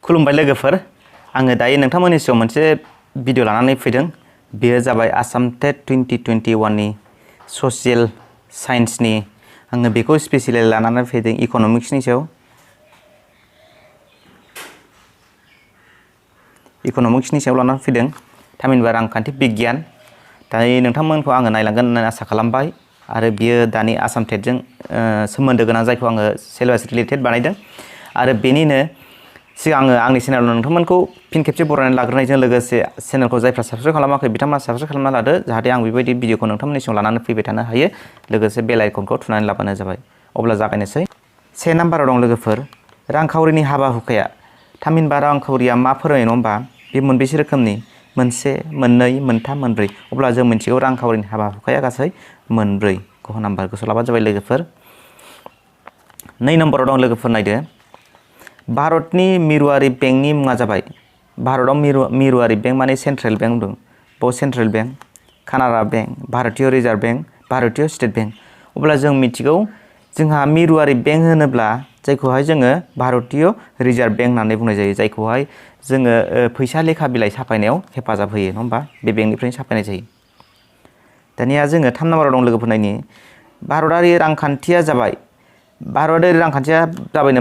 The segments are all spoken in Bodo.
खुलुमबाय लोगोफोर आङो दायो नोंथांमोननि सिगाङाव मोनसे भिडिअ लानानै फैदों बेयो जाबाय आसाम टेट 2021 नि ससियेल साइन्सनि आङो बेखौ स्पेसियली लानानै फैदों इकोनॉमिक्सनि सायाव लानानै फैदों थामहिनबा रांखान्थि बिगियान दायो नोंथांमोनखौ आङो नायलांगोन होननानै आसा खालामबाय आरो बियो दानि आसाम टेटजों सोमोन्दो गोनां जायखौ आङो सिलेबास रिलेटेड बानायदों आरो बेनिनो सिगां आङो आंनि चेनेलाव नोंथांमोनखौ फिन खेबसे बरायनानै लाग्रोनायजों लोगोसे चेनेलखौ जायफ्रा साबस्क्राइब खालामाखै बिथांमोना साबस्क्राइब खालामना लादो जाहाथे आं बेबायदि भिडिअखौ नोंथांमोननि सिगाङाव लानानै फैबाय थानो हायो लोगोसे बेल आइकनखौ थुनानै लाबानो जाबाय अब्ला जागायनोसै से नाम्बाराव दं लोगोफोर रांखावरिनि हाबा हुखाया थामहिनबा रांखावरिया मा फोरमायो नङा होमबा बे मोनबेसे रोखोमनि मोनसे मोननै मोनथाम मोनब्रै अब्ला जों मिथिगौ रांखावरिनि हाबा हुखाया गासै मोनब्रै ग नाम्बार गोसोआव लाबानो जाबाय लोगोफोर नै नम्बराव दं लोगोफोर नायदो भारतनि मिरुआरि बेंकनि मुङा जाबाय भारताव मिरुआरि बेंक माने सेन्ट्रेल बेंक दं बेयाव सेन्ट्रेल बेंक कानाडा बेंक भारतीय रिजार्भ बेंक भारतीय स्टेट बेंक अब्ला जों मिथिगौ जोंहा मिरुआरि बेंक होनोब्ला जायखौहाय जोङो भारतीय रिजार्भ बेंक होननानै बुंनाय जायो जायखौहाय जोङो फैसा लेखा बिलाइ साफायनायाव हेफाजाब होयो नङा होमबा बे बेंकनिफ्रायनो साफायनाय जायो दानिया जोङो 3 नाम्बाराव दं लोगोफोर नायनि भारतारि रांखान्थिया जाबाय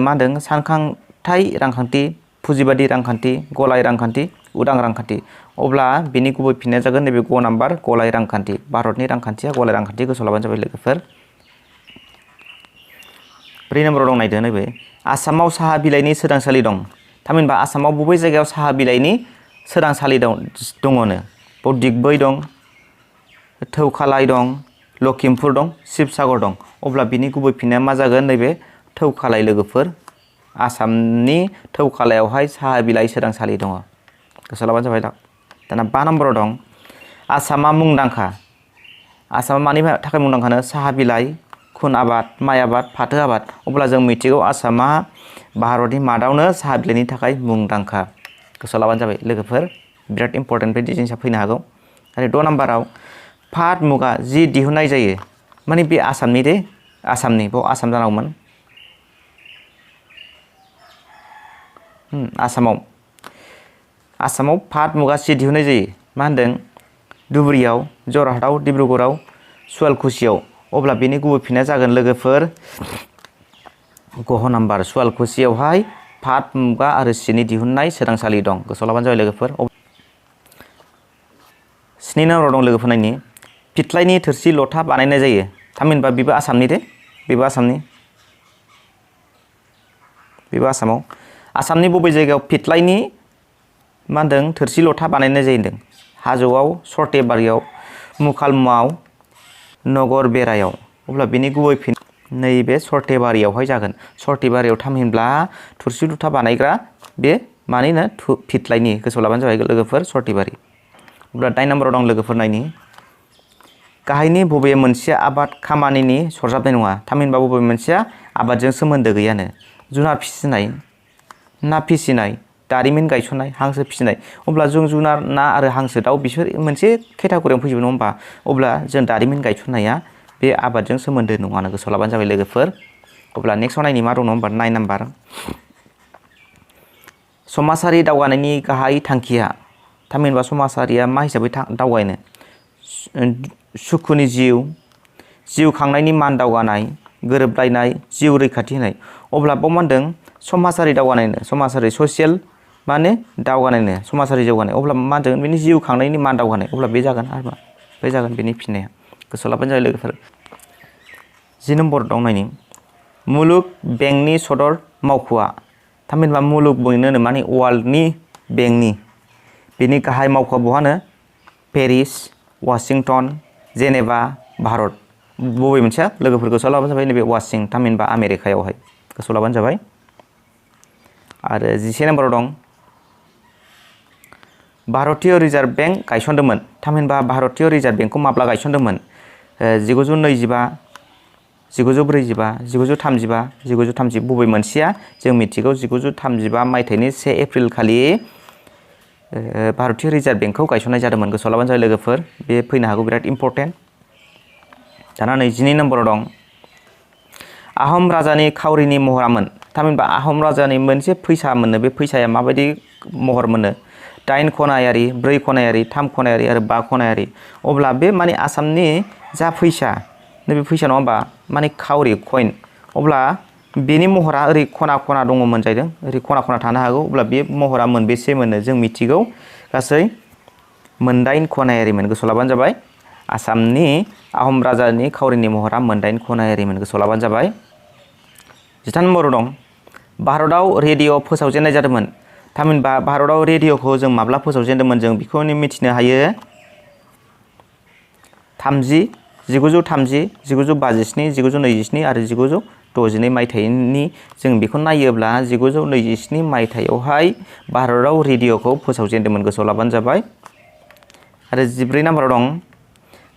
मा होनदों सानखांथाय रांखान्थि पुजिबादि रांखान्थि गलाय रांखान्थि उदां रांखान्थि अब्ला बेनि गुबै फिननाया जागोन नैबे ग नाम्बार गलाय रांखान्थि भारतनि रांखान्थिया गलाय रांखान्थि गोसोआव लाबानो जाबाय लोगोफोर 4 नाम्बाराव दं नायदो नैबे आसामाव साहा बिलाइनि सोदांसालि दं थामहिनबा आसामाव बबे जायगायाव साहा बिलाइनि सोदांसालि दङनो बेयाव दिगबै दं थौखालाय दं लखिमपुर दं शिबसागर दं अब्ला बिनि गुबै फिननाया मा जागोन नैबे थौखालाय लोगोफोर आसामनि थौखालायावहाय साहा बिलाइ सोदांसालि दङ गोसोआव लाबानो जाबाय दाना 5 नाम्बाराव दं आसामा मुंदांखा आसामा मानि थाखाय मुंदांखानो साहा बिलाइ खुन आबाद माइ आबाद फाथो आबाद अब्ला जों मिथिगौ आसामा भारतनि मादावनो साहा बिलाइनि थाखाय मुंदांखा गोसोआव लाबानो जाबाय लोगोफोर बिराद इम्पर्टेन्ट बायदि जिनिसा फैनो हागौ आरो 6 नाम्बाराव पाट मुगा जि दिहुननाय जायो माने बे आसामनि बेयाव आसाम जानांगौमोन आसामाव पाट मुगा सि दिहुननाय जायो मा होनदों धुबुरीयाव जरहाटआव डिब्रुगड़आव सुवालकुसियाव अब्ला बेनि गुबै फिननाया जागोन लोगोफोर ग नाम्बार सुवालकुसियावहाय पाट मुगा आरो सिनि दिहुननाय सोदांसालि दं गोसोआव लाबानो जाबाय लोगोफोर 7 नाम्बाराव दं लोगोफोर नायनि फिथ्लायनि थोरसि लथा बानायनाय जायो थामहिनबा बेबो आसामाव आसामनि बबे जायगायाव फिथ्लायनि मा होनदों थोरसि लथा बानायनाय जायो होनदों हाजोआव सरतेबारियाव मुखालमुआव नगर बेरायाव अब्ला बेनि गुबै फिन नैबे सरतेबारियावहाय जागोन सरतेबारियाव थामहिनब्ला थोरसि लथा बानायग्रा बे मानिनो फिथ्लायनि गोसोआव लाबानो जाबाय लोगोफोर सरतेबारि अब्ला 8 नाम्बाराव दं लोगोफोर नायनि गाहायनि बबे मोनसेया आबाद खामानिनि सरजाबनाय नङा थामहिनबा बबे मोनसेया आबादजों सोमोन्दो गैयानो जुनार फिसिनाय ना फिसिनाय दारिमिन गायसननाय हांसो फिसिनाय अब्ला जों जुनार ना आरो हांसो दाउ बिसोर मोनसे केटागरियाव फैजोबो नङा होमबा अब्ला जों दारिमिन गायसननाया बे आबादजों सोमोन्दो नङानो गोसोआव लाबानो जाबाय लोगोफोर अब्ला नेक्स्टआव नायनि मा दं नङा होमबा 9 नाम्बार समाजारि दावगानायनि गाहाय थांखिया थामहिनबा समाजारिया मा हिसाबै दावगायनो सुखुनि जिउ खांनायनि मान दावगानाय गोरोबलायनाय जिउ रैखाथि होनाय अब्ला बाव मा होनदों समाजारि दावगानायनो समाजारि ससियेल माने दावगानायनो समाजारि जौगानाय अब्ला मा होनदों बेनि जिउ खांनायनि मान दावगानाय अब्ला बे जागोन आरो मा बे जागोन बेनि फिननाया गोसोआव लाबानो जाबाय लोगोफोर 10 नम्बर दं नायनि मुलुग बेंकनि सदर मावख'आ थामहिनबा मुलुग बेंकनो माने वर्ल्डनि बेंकनि बेनि गाहाय मावख'आ बहानो पेरिस वाशिंटन जेनेभा भारत बबे मोनसेया लोगोफोर गोसोआव लाबानो जाबाय नैबे वाशिंटन थामहिनबा आमेरिकायावहाय गोसोआव लाबानो जाबाय आरो 11 नाम्बाराव दं भारतीय रिजार्भ बेंक गायसनदोंमोन थामहिनबा भारतीय रिजार्भ बेंकखौ माब्ला गायसनदोंमोन 1925 1945 1935 1930 बबे मोनसेया जों मिथिगौ 1935 मायथाइनि 1 एप्रिल खालि भारतीय रिजार्भ बेंकखौ गायसननाय जादोंमोन गोसोआव लाबानो जाबाय लोगोफोर बे फैनो हागौ बिराद इम्पर्टेन्ट दाना 22 नम्बराव दं आहम राजानि खावरिनि महरामोन थामहिनबा आहम राजानि मोनसे फैसा मोनो बे फैसाया माबायदि महर मोनो 8 खनायारि 4 खनायारि 3 खनायारि आरो 5 खनायारि अब्ला बे माने आसामनि जा फैसा नैबे फैसा नङा होमबा माने खावरि कइन अब्ला बेनि महरा ओरै खना खना दङमोन जाहैदों ओरै खना खना थानो हागौ अब्ला बे महरा मोनबेसे मोनो जों मिथिगौ गासै 9 खनायारिमोन गोसोआव लाबानो जाबाय आसामनि आहम राजानि खावरिनि महरा 9 खनायारिमोन गोसोआव लाबानो जाबाय 13 नम्बराव दं भारतआव रेडिअ फोसावजेननाय जादोंमोन थामहिनबा भारतआव रेडिअखौ जों माब्ला फोसावजेनदोंमोन जों बेखौ मिथिनो हायो 30 1930 1957 1927 आरो 1962 मायथाइनि जों बेखौ नायोब्ला 1927 मायथाइयावहाय भारतआव रेडिअखौ फोसावजेनदोंमोन गोसोआव लाबानो जाबाय आरो 14 नम्बराव दं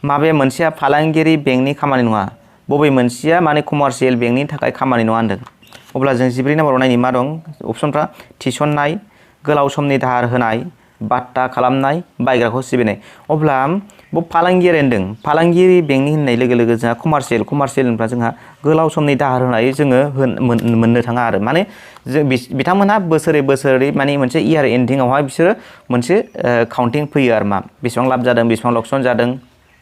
माबे मोनसेया फालांगियारि बेंकनि खामानि नङा बबे मोनसेया माने कमार्शियेल बेंकनि थाखाय खामानि नङा होनदों अब्ला जों 14 नम्बराव नायनि मा दं अपसनफ्रा थिसननाय गोलाव समनि दाहार होनाय बाट्टा खालामनाय बायग्राखौ सिबिनाय अब्ला बे फालांगियारि होनदों फालांगियारि बेंकनि होननाय लोगो लोगो जोंहा कमार्शियेल होनब्ला जोंहा गोलाव समनि दाहार होनाय जोङो मोननो थाङा आरो माने जों बिथांमोनहा बोसोरै माने मोनसे इयार एन्डिंआवहाय बिसोरो मोनसे काउन्टिं फैयो आरो मा बेसेबां लाब जादों बेसेबां लकसन जादों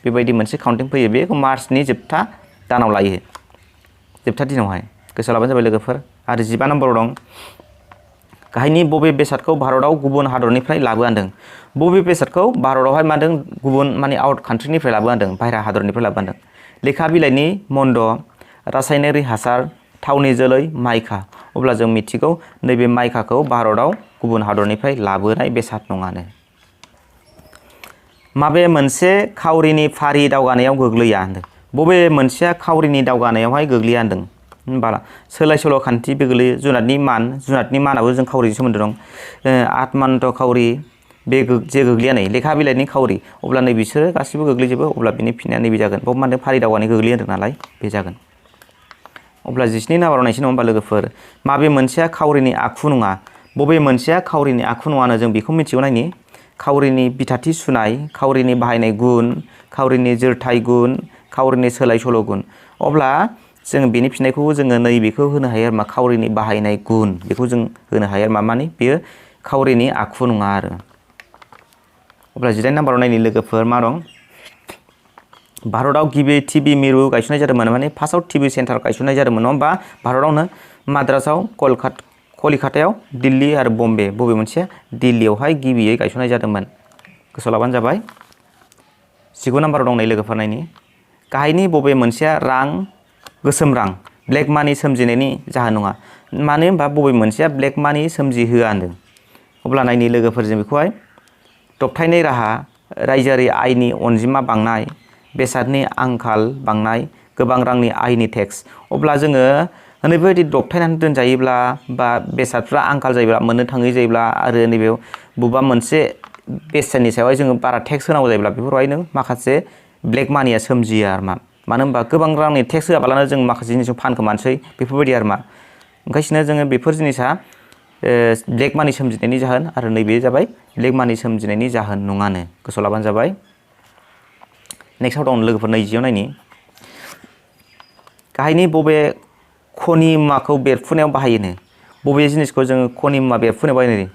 बेबायदि मोनसे काउन्टिं फैयो बे मार्चनि जोबथा दानाव लायो जोबथा दिनावहाय गोसोआव लाबानो जाबाय लोगोफोर आरो 15 नम्बराव दं गाहायनि बबे बेसादखौ भारतआव गुबुन हादरनिफ्राय लाबोआन्दों बबे बेसादखौ भारतआवहाय मादों गुबुन माने आउट कान्ट्रिनिफ्राय लाबोआन्दों बाहेरा हादरनिफ्राय लाबोआन्दों लेखा बिलाइनि मन्द रासायनारि हासार थावनि जोलै माइखा अब्ला जों मिथिगौ नैबे माइखाखौ भारतआव गुबुन हादरनिफ्राय लाबोनाय बेसाद नङानो माबे मोनसे खावरिनि फारि दावगानायाव गोग्लैया होनदों बबे मोनसेया खावरिनि दावगानायावहाय गोग्लैया होनदों होनबा सोलाय सोल' खान्थिबो गोग्लैयो जुनादनि मानाबो जों खावरिजों सोमोन्दो दं आत्मान्त खावरि बे जे गोग्लैया नै लेखा बिलाइनि खावरि अब्ला नै बिसोरो गासिबो गोग्लैजोबो अब्ला बिनि फिननाया नैबे जागोन बाव मा होनदों फारि दावगानाय गोग्लैयो होनदों नालाय बे जागोन अब्ला 17 नाम्बाराव नायसै नङा होमबा लोगोफोर माबे मोनसेया खावरिनि आखु नङा बबे मोनसेया खावरिनि आखु नङानो जों बेखौ मिथिगौ नायनि खावरिनि बिथाथि सुनाय खावरिनि बाहायनाय गुन खावरिनि जोरथाय गुन खावरिनि सोलाय सोल' गुन अब्ला जों बेनि फिननायखौ जोङो नैबेखौ होनो हायो आरो मा खावरिनि बाहायनाय गुन बेखौ जों होनो हायो आरो मा माने बेयो खावरिनि आखु नङा आरो अब्ला 18 नाम्बाराव नायनि लोगोफोर मा दं भारतआव गिबि टिभि मिरु गायसननाय जादोंमोन माने फार्स्टआव टिभि सेन्टार गायसननाय जादोंमोन नङा होमबा भारतआवनो माद्रासआव कलिकातायाव दिल्ली आरो बम्बे बबे मोनसे दिल्लीयावहाय गिबियै गायसननाय जादोंमोन गोसोआव लाबानो जाबाय 19 नाम्बाराव दं नै लोगोफोर नायनि गाहायनि बबे मोनसेया गोसोम रां ब्लेक मानि सोमजिनायनि जाहोन नङा मानो होनबा बबे मोनसेया ब्लेक मानि सोमजिहोआ होनदों अब्ला नायनि लोगोफोरजों बेखौहाय दबथायनाय राहा रायजोआरि आयनि अनजिमा बांनाय बेसादनि आंखाल बांनाय गोबां रांनि आयनि टेक्स अब्ला जोङो नैबेबायदि दबथायनानै दोनजायोब्ला बा बेसादफ्रा आंखाल जायोब्ला मोननो थाङै जायोब्ला आरो नैबे बबेबा मोनसे बेसादनि सायावहाय जोङो बारा टेक्स होनांगौ जायोब्ला बेफोरावहाय नों माखासे ब्लेक मानिया सोमजियो आरो मानो होनबा गोबां रांनि टेक्स होआबालानो जों माखासे जिनिसखौ फानखोमानोसै बेफोरबायदि आरो ओंखायनो जोङो बेफोर जिनिसा ब्लेक मानि सोमजिनायनि जाहोन आरो नैबे जाबाय ब्लेक मानि सोमजिनायनि जाहोन नङानो गोसोआव लाबानो जाबाय नेक्स्टआव दं लोगोफोर 20 नायनि गाहायनि बबे खनि मुवाखौ बेरफुनायाव बाहायोनो बबे जिनिसखौ जोङो खनि मुवा बेरफुनायाव बाहायनो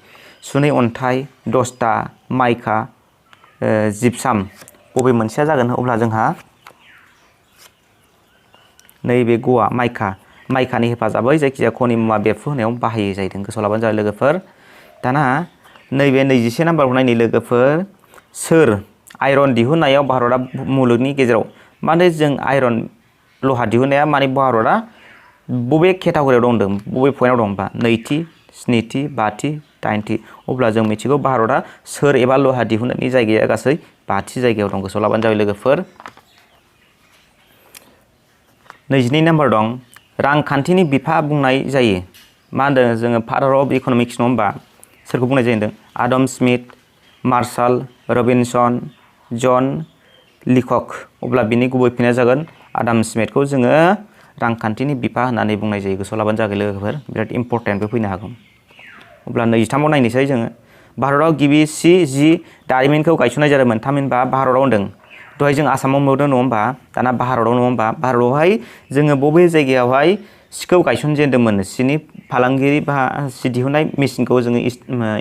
सुनै अन्थाइ दस्ता माइका जिपसाम बबे मोनसेया जागोन अब्ला जोंहा नैबे गवा माइकानि हेफाजाबै जायखिजाया खनि मुवा बेरफुहोनायाव बाहायो जाहैदों गोसोआव लाबानो जाबाय लोगोफोर दाना नैबे 21 नाम्बारखौ नायनि लोगोफोर सोर आयरन दिहुननायाव भारतआ मुलुगनि गेजेराव माने जों आयरन लहा दिहुननाया माने भारतआ बबे केटागरियाव दं बबे पइन्टआव दं बा नैथि स्निथि बाथि दाइनथि अब्ला जों मिथिगौ भारतआ सोर एबा लहा दिहुननायनि जायगाया गासै 5थि जायगायाव दं गोसोआव लाबानो जाबाय लोगोफोर 22 नाम्बार दं रांखान्थिनि बिफा बुंनाय जायो मा होनदों जोङो फादार अफ इक'नमिक्स नङा होमबा सोरखौ बुंनाय जायो होनदों आदम स्मिथ मार्शाल रबिनसन जन लिकक अब्ला बिनि गुबै फिननाया जागोन आदाम स्मिथखौ जोङो रांखान्थिनि बिफा होननानै बुंनाय जायो गोसोआव लाबानो जागोन लोगोफोर बिराद इम्परटेन्टबो फैनो हागौ अब्ला 23आव नायनोसै जोङो भारतआव गिबि जि दारिमिनखौ गायसननाय जादोंमोन थामहिनबा भारतआव होनदों दहाय जों आसामाव नुदों नङा होमबा दाना भारताव नङा होमबा भारतावहाय जोङो बबे जायगायावहाय सिखौ गायसनजेनदोंमोन सिनि फालांगिरि बा सि दिहुननाय मेसिनखौ जोङो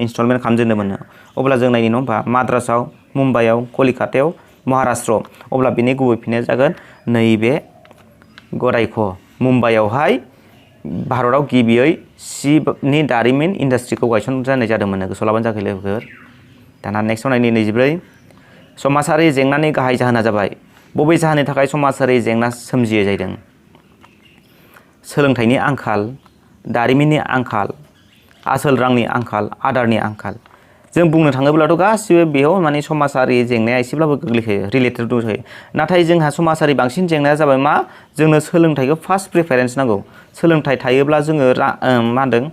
इनस्टलमेन्ट खालामजेनदोंमोन अब्ला जों नायनो नङा होमबा माद्रासाव मुम्बाइआव कलिकातायाव महाराष्ट्र अब्ला बिनि गुबै फिननाया जागोन नैबे गरायख मुम्बाइआवहाय भारताव गिबियै सिनि दारिमिन इन्डास्ट्रिखौ गायसनजानाय जादोंमोन गोसोआव लाबानो जागोन लोगोफोर दाना नेक्स्टआव नायनि 24 समाजारि जेंनानि गाहाय जाहोना जाबाय बबे जाहोननि थाखाय समाजारि जेंना सोमजियो जादों सोलोंथाइनि आंखाल दारिमिननि आंखाल आसोल रांनि आंखाल आदारनि आंखाल जों बुंनो थाङोब्लाथ' गासिबो बेयाव माने समाजारि जेंनाया एसेब्लाबो गोग्लैखायो रिलेटेड दंखायो नाथाय जोंहा समाजारि बांसिन जेंनाया जाबाय मा जोंनो सोलोंथाइखौ फार्स्ट प्रिफारेन्स नांगौ सोलोंथाइ थायोब्ला जोङो मा होनदों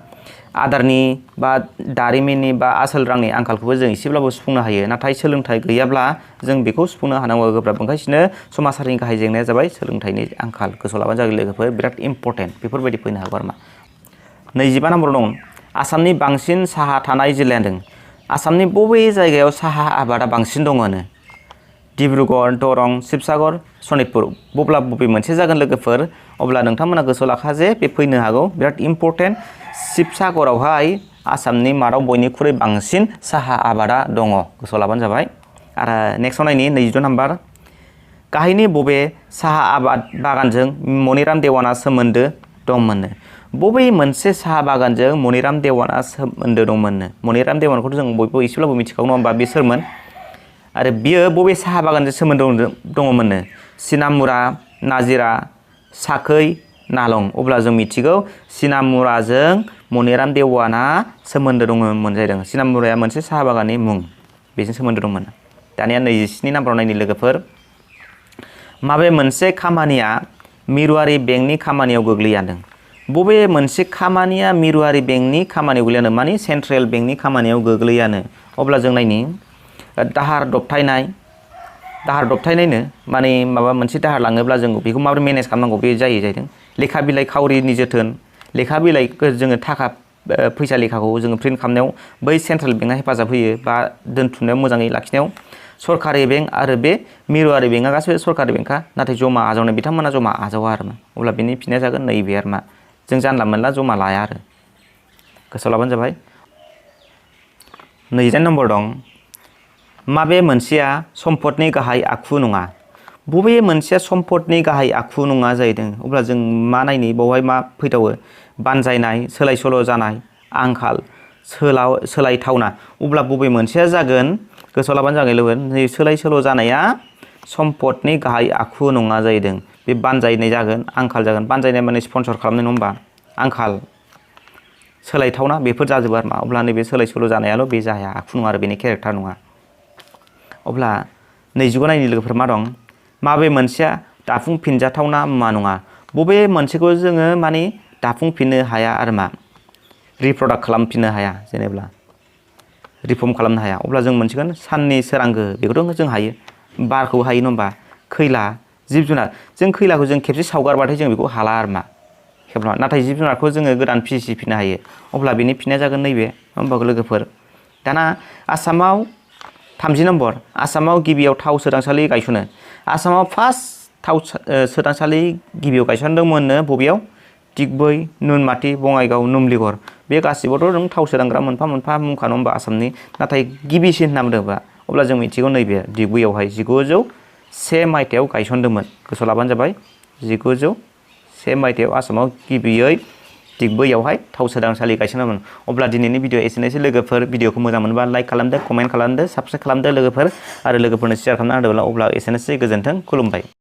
आदारनि बा दारिमिननि बा आसोल रांनि आंखालखौबो जों एसेब्लाबो सुफुंनो हायो नाथाय सोलोंथाइ गैयाब्ला जों बेखौ सुफुंनो हानांगौ गोब्राब ओंखायनो समाजारि गाहाय जेंनाया जाबाय सोलोंथाइनि आंखाल गोसोआव लाबानो जागोन लोगोफोर बिराद इम्परटेन्ट बेफोरबायदि फैनो हागौ आरो मा 25 नम्बर दं आसामनि बांसिन साहा थानाय जिल्लाया दं आसामनि बबे जायगायाव साहा आबादा बांसिन दङनो डिब्रुगड़ दरं शिबसागर सनितपुर बबे मोनसे जागोन लोगोफोर अब्ला नोंथांमोना गोसोआव लाखा जे बे फैनो हागौ बिराद इम्परटेन्ट शिबसागरावहाय आसामनि मादाव बयनिख्रुइ बांसिन साहा आबादा दङ गोसोआव लाबानो जाबाय आरो नेक्स्टआव नायनि 22 नम्बर गाहायनि बबे साहा आबाद बागानजों मनिराम देवाना सोमोन्दो दंमोननो बबे मोनसे साहा बागानजों मनिराम देवाना सोमोन्दो दंमोननो मनिराम देवानखौथ' जों बयबो एसेब्लाबो मिथिखागौ नङा होमबा बे सोरमोन आरो बियो बबे साहा बागानजों सोमोन्दो दङमोननो सिनामुरा नाजिरा साखै नालं अब्ला जों मिथिगौ सिनामुराजों मनिराम देवाना सोमोन्दो दङमोन जाहैदों सिनामुराया मोनसे साहा बागाननि मुं बेजों सोमोन्दो दंमोन दानिया 27 नम्बराव नायनि लोगोफोर माबे मोनसे खामानिया मिरुआरि बेंकनि खामानियाव गोग्लैयादों बबे मोनसे खामानिया मिरुआरि बेंकनि खामानियाव गोग्लैयानो माने सेन्ट्रेल बेंकनि खामानियाव गोग्लैयानो अब्ला जों नायनि दाहार दबथायनायनो माने माबा मोनसे दाहार लाङोब्ला जों बेखौ माबोरै मेनेज खालामनांगौ बे जाहैदों लेखा बिलाइ खावरिनि जोथोन लेखा बिलाइखौ जोङो थाखा फैसा लेखाखौ जोङो प्रिन्ट खालामनायाव बै सेन्ट्रेल बेंकआ हेफाजाब होयो बा दोनथुमनायाव मोजाङै लाखिनायाव सरकारि बेंक आरो बे मिरुआरि बेंकआ गासैबो सरकारि बेंकआ नाथाय जमा आजावनाय बिथांमोना जमा आजावा आरो मा अब्ला बेनि फिननाया जागोन नैबे आरो मा जों जानला मोनला जमा लाया आरो गोसोआव लाबानो जाबाय 28 नम्बर दं माबे मोनसेया सम्पदनि गाहाय आखु नङा बबे मोनसेया सम्पदनि गाहाय आखु नङा जाहैदों अब्ला जों मा नायनि बावहाय मा फैथावो बानजायनाय सोलाय सोल' जानाय आंखाल सोलायथावना अब्ला बबे मोनसेया जागोन गोसोआव लाबानो जागोन लोगो नै सोलाय सोल' जानाया सम्पदनि गाहाय आखु नङा जाहैदों बे बानजायनाय जागोन आंखाल जागोन बानजायनाय माने स्पन्सर खालामनाय नङा होमबा आंखाल सोलायथावना बेफोर जाजोबो आरो मा अब्ला नैबे सोलाय सोल' जानायाल' बे जाया आखु नङा आरो बेनि केरेक्टार नङा अब्ला 25 नायनि लोगोफोर मा दं माबे मोनसेया दाफुंफिनजाथावना मुवा नङा बबे मोनसेखौ जोङो माने दाफुंफिननो हाया आरो मा रिप्रडाक्ट खालामफिननो हाया जेनेब्ला रिफर्म खालामनो हाया अब्ला जों मोनसिगोन साननि सोरां गोहो बेखौथ' जों हायो बारखौ हायो नङा होमबा खैला जिब जुनार जों खैलाखौ जों खेबसे सावगारबाथाय जों बेखौ हाला आरो मा खेबना नाथाय जिब जुनारखौ जोङो गोदान फिसिफिननो हायो अब्ला बेनि फिननाया जागोन नैबे होमबा लोगोफोर दाना आसामाव 30 नम्बर आसामाव गिबियाव थाव सोदांसालि गायसनो आसामाव फार्स्ट थाव सोदांसालि गिबियाव गायसनदोंमोननो बबेयाव दिगबै नुनमाटि बङाइगाव नुमलिगर बे गासिबोथ' नों थाव सोदांग्रा मोनफा मोनफा मुंखा नङा होमबा आसामनि नाथाय गिबिसिन होनना बुंदोंबा अब्ला जों मिथिगौ नैबे दिगबैयावहाय 1901 मायथाइयाव गायसनदोंमोन गोसोआव लाबानो जाबाय 1901 मायथाइयाव आसामाव गिबियै दिगबैयावहाय थाव सोदांसालि गायसनदोंमोन अब्ला दिनैनि भिडिअ एसेनोसै लोगोफोर भिडिअखौ मोजां मोनबा लाइक खालामदो कमेन्ट खालामदो साबस्क्राइब खालामदो लोगोफोर आरो लोगोफोरनो शेयार खालामना होदोंब्ला अब्ला एसेनोसै गोजोन्थों खुलुमबाय।